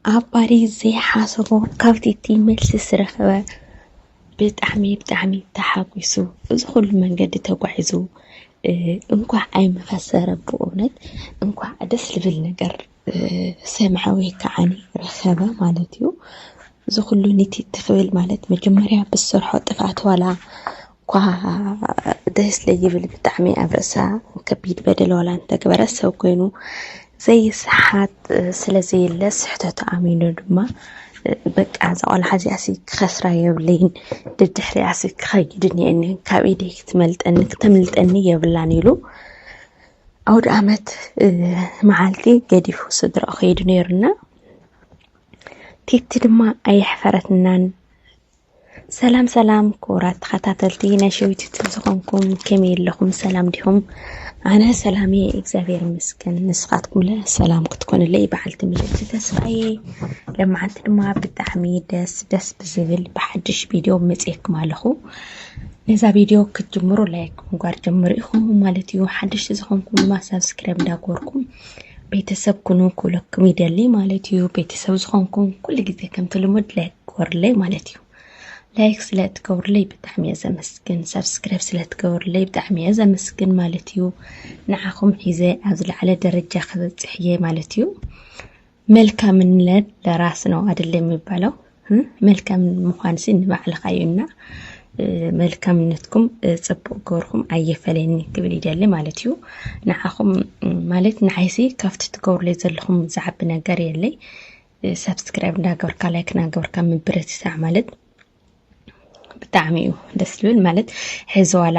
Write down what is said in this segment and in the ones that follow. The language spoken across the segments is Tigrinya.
ኣባዲ ዘይሓሰቦ ካብ ቲቲ መልሲ ስረኸበ ብጣዕሚ ብጣዕሚ ተሓጒሱ። እዚ ኩሉ መንገዲ ተጓዒዙ፣ እ፣ እንኳዕ ኣይመኸሰረ። ብእውነት እንኳዕ ደስ ልብል ነገር፣ እ፣ ሰምዐ ወይ ከዓኒ ረኸበ ማለት እዩ። እዚ ኩሉ ንቲቲ ክብል ማለት መጀመርያ ብሰርሖ ጥፍኣት ዋላ እኳ ደስ ለይብል ብጣዕሚ ኣብ ርእሳ ከቢድ በደል ዋላ እንተገበረ ሰብ ኮይኑ ዘይስሓት ስለ ዘየለ ስሕተቱ ኣሚኑ ድማ በቃ እዛ ቆልዓ እዚኣሲ ክኸስራ የብለይን፣ ድድሕሪኣሲ ክኸይድን የእኒን፣ ካብ ኢደይ ክትመልጠኒ ክተምልጠኒ የብላን ኢሉ ኣውደ ኣመት መዓልቲ ገዲፉ ስድራኡ ከይዱ ነይሩና። ቲቲ ድማ ኣየሕፈረትናን። ሰላም ሰላም ክቡራት ተኸታተልቲ ናይ ሸዊት ዩቱብ ዝኾንኩም ከመይ ኣለኹም? ሰላም ዲኹም? ኣነ ሰላም እየ እግዚኣብሔር ይመስገን። ንስኻትኩም ለ ሰላም ክትኮኑለይ በዓልቲ ምልእቲ ተስፋ እየ። ለመዓንቲ ድማ ብጣዕሚ ደስ ደስ ብዝብል ብሓድሽ ቪድዮ መፅየኩም ኣለኹ። ነዛ ቪድዮ ክትጅምሩ ላይክ ምግባር ጀምሩ ኢኹም ማለት እዩ። ሓደሽቲ ዝኾንኩም ድማ ሳብስክራይብ እንዳገበርኩም ቤተሰብ ኩኑ ክብለኩም ይደሊ ማለት እዩ። ቤተሰብ ዝኾንኩም ኩሉ ግዜ ከምቲ ልሙድ ላይክ ግበሩለይ ማለት እዩ። ላይክ ስለ እትገብሩለይ ብጣዕሚ እየ ዘመስግን። ሳብስክራይብ ስለ እትገብሩለይ ብጣዕሚ እየ ዘመስግን ማለት እዩ። ንዓኹም ሒዘ ኣብ ዝለዓለ ደረጃ ክበፅሕ እየ ማለት እዩ። መልካምነት ለራስ ነው አይደለም የሚባለው? መልካም ምዃንሲ ንባዕልኻ እዩ እና መልካምነትኩም ፅቡቅ ገርኩም ኣየፈለየኒ ክብል ይደሊ ማለት እዩ። ንዓኹም ማለት ንዓይሲ ካብቲ ትገብሩለይ ዘለኹም ዝዓቢ ነገር የለይ። ሳብስክራይብ እንዳገበርካ ላይክ እንዳገበርካ ምብረትታዕ ማለት ብጣዕሚ እዩ ደስ ዝብል ማለት ሕዚ ዋላ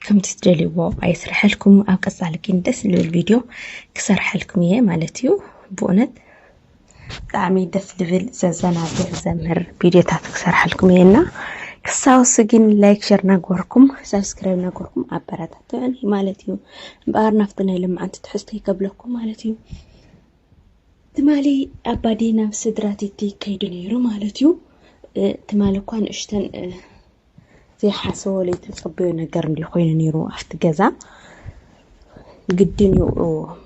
ከምቲ ትደልይዎ ኣይስርሐልኩም ኣብ ቀፃሊ ግን ደስ ዝብል ቪድዮ ክሰርሐልኩም እየ ማለት እዩ። ብእውነት ብጣዕሚ ደስ ዝብል ዘዘናግዕ ዘምህር ቪድዮታት ክሰርሐልኩም እየ እና ክሳውሲ ግን ላይክ ሸር ናገበርኩም ሳብስክራይብ ናገበርኩም ኣበረታትዑኒ ማለት እዩ። እምበኣር ናብቲ ናይ ልምዓንቲ ትሕዝቶ ይከብለኩም ማለት እዩ። ትማሊ ኣባዲ ናብ ስድራ ቲቲ ከይዱ ነይሩ ማለት እዩ። ትማሊ እኳ ንእሽተን ዘይሓሰቦ ዘይተፀበዮ ነገር እንዲ ኮይኑ ነይሩ ኣብቲ ገዛ። ግድን እዩ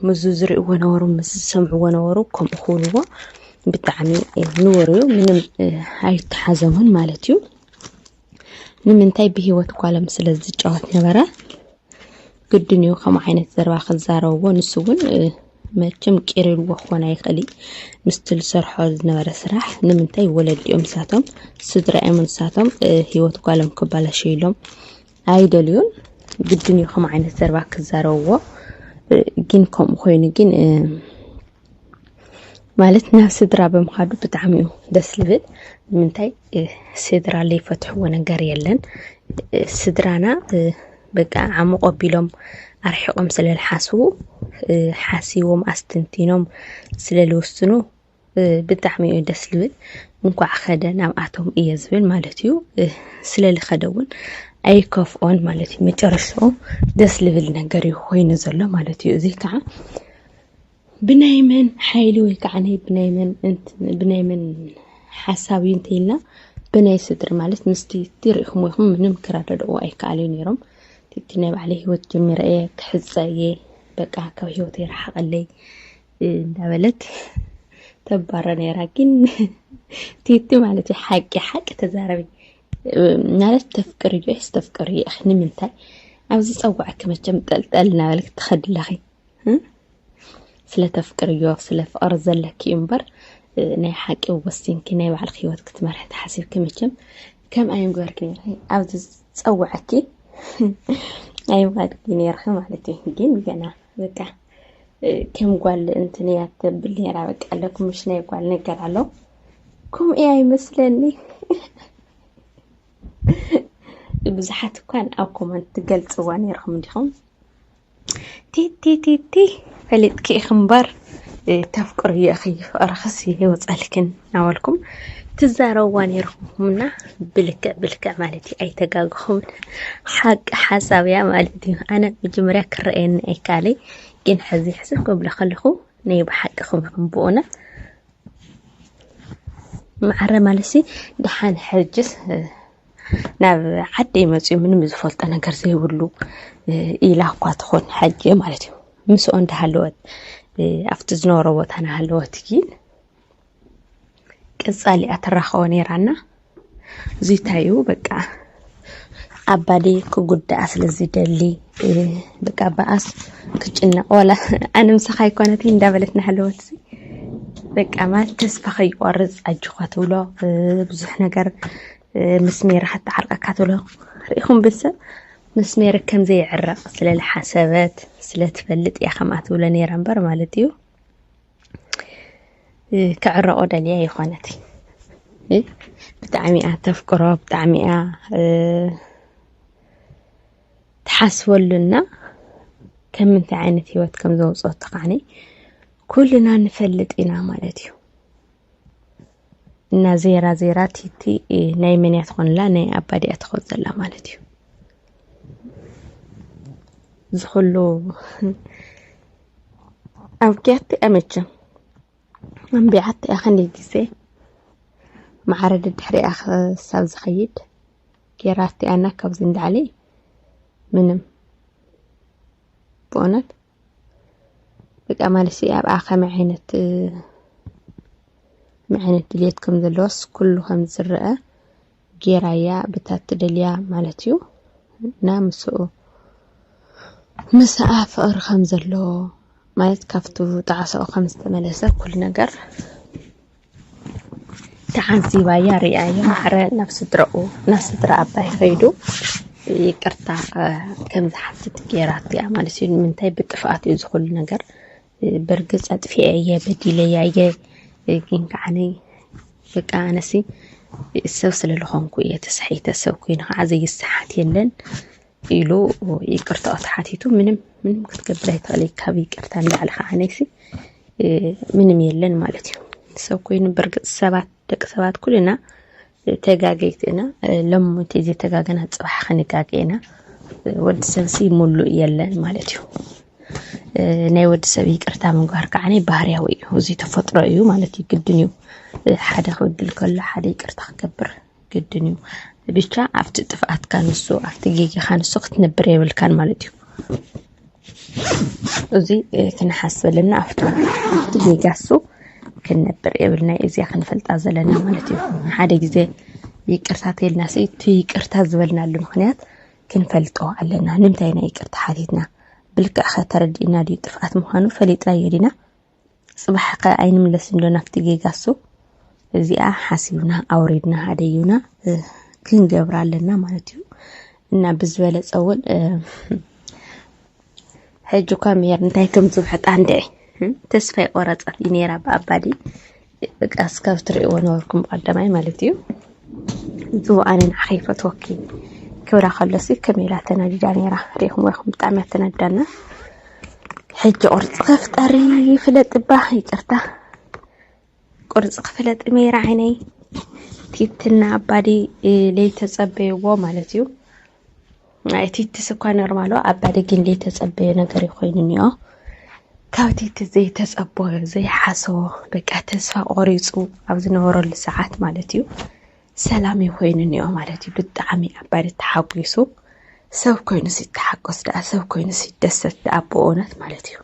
ምስ ዝሪእዎ ነበሩ ምስ ዝሰምዕዎ ነበሩ ከምኡ ክብልዎ ብጣዕሚ ንወር እዩ ምንም ኣይተሓዘሙን ማለት እዩ። ንምንታይ ብሂወት ጓሎም ስለ ዝጫወት ነበረ። ግድን እዩ ከምኡ ዓይነት ዘረባ ክዛረብዎ። ንሱ እውን መቸም ቂር ኢልዎ ክኾን ኣይኽእል እዩ ምስቲ ዝሰርሖ ዝነበረ ስራሕ። ንምንታይ ወለዲ እዮም ንሳቶም ስድራ እዮም ንሳቶም ህይወት ጓሎም ክባላሸይሎም ኣይደልዩን። ግድን እዩ ከምኡ ዓይነት ዘረባ ክዛረብዎ። ግን ከምኡ ኮይኑ ግን ማለት ናብ ስድራ ብምኻዱ ብጣዕሚ እዩ ደስ ልብል። ንምንታይ ስድራ ለይፈትሕዎ ነገር የለን። ስድራና በቃ ዓሙቕ ኣቢሎም ኣርሒቖም ስለ ዝሓስቡ ሓሲቦም ኣስተንቲኖም ስለ ዝውስኑ ብጣዕሚ እዩ ደስ ልብል። እንኳዕ ኸደ ናብኣቶም እየ ዝብል ማለት እዩ። ስለ ዝኸደ እውን ኣይከፍኦን ማለት እዩ። መጨረሽትኡ ደስ ልብል ነገር እዩ ኮይኑ ዘሎ ማለት እዩ። እዚ ከዓ ብናይ መን ሓይሊ ወይ ከዓ ናይ ብናይ መን እንት- ብናይ መን ሓሳብ እዩ እንተኢልና ብናይ ስድሪ ማለት ምስቲ እቲ ርኢኹም ኢኹም ምንም ክረዳድእዎ ኣይከኣል እዩ ነይሮም። እቲ ናይ ባዕለይ ህይወት ጀሚረ እየ ክሕፀ እየ በቃ ካብ ህይወት ይረሓቐለይ እንዳበለት ተባረ ነይራ። ግን ቲቲ ማለት እዩ ሓቂ ሓቂ ተዛረቢ ማለት ተፍቅር እዩ ስ ተፍቅር እዩ ንምንታይ ኣብዚ ፀዋዕኪ መቸም ጠልጠል እናበልክ ትኸድለኺ ስለ ተፍቅርዮ ስለ ፍቕሪ ዘለኪ እዩ እምበር ናይ ሓቂ ወሲንኪ ናይ ባዕልኪ ህይወት ክትመርሒ ተሓሲብኪ መቸም ከም ኣይምግበርኪ ነርኪ ኣብዚ ዝፀውዐኪ ኣይምኻድኪ ነርኪ ማለት እዩ። ግን ገና በቃ ከም ጓል እንትን እያ ተብል ነራ በቃ ኣለኩም ምሽ ናይ ጓል ነገር ኣሎ ከምኡ እያ ይመስለኒ። ብዙሓት እኳን ኣብ ኮመንት ትገልፅዋ ነርኩም እንዲኹም ቲቲ ቲቲ ፈሊጥኪ ኢኺ እምበር ተፍቅርዮ ኢኺ ፍቕርኽስ ይወፀልክን እናበልኩም ትዛረብዋ ነይርኩምና ብልክዕ ብልክዕ ማለት እዩ ኣይተጋግኹምን ሓቂ ሓሳብ እያ ማለት እዩ ኣነ መጀመርያ ክረአየኒ ኣይካለይ ግን ሕዚ ሕስብ ክብሎ ከለኹ ናይ ብሓቂ ክብልኩም ብእውነት ማዕረ ማለትሲ ደሓን ሕጅስ ናብ ዓደይ መፅኡ ምንም ዝፈልጦ ነገር ዘይብሉ ኢላ እኳ ትኾን ሕጂ ማለት እዩ ምስኦ እንዳሃለወት ኣብቲ ዝነበሮ ቦታ ናሃለወት ግን ቀጻሊ እያ ትራኸቦ ነይራና። እዙይ እንታይ እዩ በቃ ኣባዲ ክጉዳኣ ስለ ዝደሊ በቃ በኣስ ክጭነቕ ዋላ ኣነ ምሳኻ ኣይኮነትን እንዳበለት ናሃለወት በቃ ማለት ተስፋ ከይቆርፅ ኣጆኻ ትብሎ ብዙሕ ነገር ምስ ሜራ ከተዓርቀካ ትብሎ ርኢኹም ቤተሰብ ምስ ሜሪ ከም ዘይዕረቕ ስለ ዝሓሰበት ስለ ትፈልጥ እያ ከምኣ ትብሎ ነይራ እምበር ማለት እዩ። ክዕረቆ ደልያ ይኾነት ብጣዕሚ እያ ተፍቅሮ ብጣዕሚ እያ ትሓስበሉና ከም ምንታይ ዓይነት ህይወት ከም ዘውፅኦ ተኻዕኒ ኩልና ንፈልጥ ኢና ማለት እዩ እና ዜራ ዜራ ቲቲ ናይ መን እያ ትኾንላ ናይ ኣባዲ እያ ትኾን ዘላ ማለት እዩ ዝኩሉ ኣብኪያት እያ መቸም ኣንቢዓት እያ ክንደይ ግዜ ማዕረ ደድሕሪኣ ክሳብ ዝኸይድ ጌራትያና ካብዚ ንላዕሊ ምንም ብእውነት በቃ ማለት ኣብኣ ከመይ ዓይነት ከመይ ዓይነት ድልየት ከም ዘለዋስ ኩሉ ከም ዝረአ ጌራያ ብታ ትደልያ ማለት እዩ እና ምስኡ ምስኣ ፍቕሪ ከም ዘሎ ማለት ካብቱ ጣዕሳኡ ከም ዝተመለሰ ኩሉ ነገር ተዓዚባያ ሪኣያ ማዕረ ናብ ስድራኡ ናብ ስድራ ኣባይ ከይዱ ይቅርታ ከም ዝሓትት ገይራት እያ ማለት እዩ ንምንታይ ብጥፍኣት እዩ ዝኩሉ ነገር በርግፅ ኣጥፊኤ እየ በዲለያ እየ ግን ከዓነይ በቃ ኣነሲ ሰብ ስለ ዝኾንኩ እየ ተሳሒተ ሰብ ኮይኑ ከዓ ዘይሰሓት የለን ኢሉ ይቅርታኡ ተሓቲቱ ምንም ምንም ክትገብር ኣይትኽእለይ ካብ ይቅርታ ንላዕሊ ከዓ ነይሲ ምንም የለን ማለት እዩ ሰብ ኮይኑ በርግፅ ሰባት ደቂ ሰባት ኩልና ተጋገይቲ ኢና ሎም እቲ ዘይተጋገና ፅባሕ ክንጋገ ኢና ወዲ ሰብሲ ሙሉእ የለን ማለት እዩ ናይ ወዲ ሰብ ይቅርታ ምግባር ከዓ ባህርያዊ እዩ እዚ ተፈጥሮ እዩ ማለት እዩ ግድን እዩ ሓደ ክብድል ከሎ ሓደ ይቅርታ ክገብር ግድን እዩ። ብቻ ኣብቲ ጥፍኣትካ ንሱ ኣብቲ ጌጋኻ ንሱ ክትነብር የብልካን ማለት እዩ። እዚ ክንሓስብ ኣለና ኣብቲ ኣብቲ ጌጋ እሱ ክንነብር የብልና እዚኣ ክንፈልጣ ዘለና ማለት እዩ። ሓደ ግዜ ይቅርታ ተይልና ሲ እቲ ይቅርታ ዝበልናሉ ምክንያት ክንፈልጦ ኣለና። ንምንታይ ኢና ይቅርታ ሓቲትና? ብልክዕ ከ ተረዲእና ድዩ ጥፍኣት ምዃኑ ፈሊጥናዮ ዲና? ፅባሕ ከ ኣይንምለስን ዶ ናብቲ ጌጋ እሱ እዚኣ ሓሲብና ኣውሪድና ሃደዩና ክንገብራ ኣለና ማለት እዩ እና ብዝበለፀ እውን ሕጂ እኳ ምሄር እንታይ ከም ዝውሕጣ እንድዒ ተስፋ ይቆረፀት እዩ ነይራ ብኣባዲ በቃ እስካብ ትርእይዎ ነበርኩም ብቀዳማይ ማለት እዩ ዝወኣነ ንዓኸ ይፈትወኪ ክብላ ከሎሲ ከመይ ኢላ ተናዲዳ ነይራ ሪኢኹም ወይኹም ብጣዕሚ ኣተናዳና ሕጂ ቁርፂ ከፍጠሪ ይፍለጥ እባ ይቅርታ ቁርፂ ክፍለጥ ሜራ ዓይነይ ቲትና ኣባዲ ለይተፀበይዎ ማለት እዩ ናይ ቲትስ እኳ ኖርማሎ ኣባዲ ግን ለይተፀበዮ ነገር ኮይኑ እኒኦ ካብ ቲቲ ዘይተፀበዮ ዘይሓሰቦ በቃ ተስፋ ቆሪፁ ኣብ ዝነበረሉ ሰዓት ማለት እዩ ሰላም ኮይኑ እኒኦ ማለት እዩ ብጣዕሚ ኣባዲ ተሓጒሱ ሰብ ኮይኑ ሲተሓጎስ ደኣ ሰብ ኮይኑ ሲደሰት ደኣ ብእውነት ማለት እዩ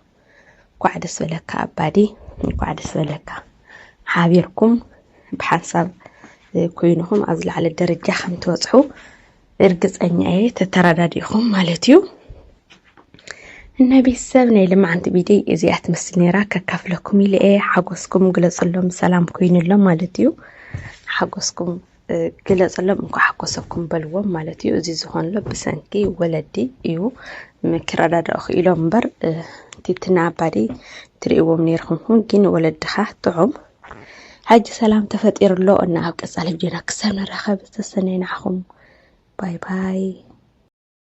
እንኳዕ ደስ በለካ ኣባዲ እንኳዕ ደስ በለካ ሓቢርኩም ብሓንሳብ ኮይንኹም ኣብ ዝለዓለ ደረጃ ከም ትበፅሑ እርግፀኛ እየ ተተረዳዲእኹም ማለት እዩ እና ቤተሰብ ናይ ልምዓንቲ ቢደይ እዚኣ ትመስል ነይራ ከካፍለኩም ኢለ እየ ሓጎስኩም ግለፅሎም ሰላም ኮይኑሎም ማለት እዩ ሓጎስኩም ግለፀሎም እንኳ ሓጎሰኩም በልዎም ማለት እዩ እዚ ዝኾንሎ ብሰንኪ ወለዲ እዩ ክረዳድኦ ክኢሎም እምበር ቲትና ኣባዲ ትርእዎም ነይርኩም ግን ወለድኻ ጥዑም ሕጂ ሰላም ተፈጢሩ ኣሎ እና ኣብ ቀፃሊ ቪድዮና ክሳብ ንራኸብ ዝተሰነይ ንዓኹም ባይ ባይ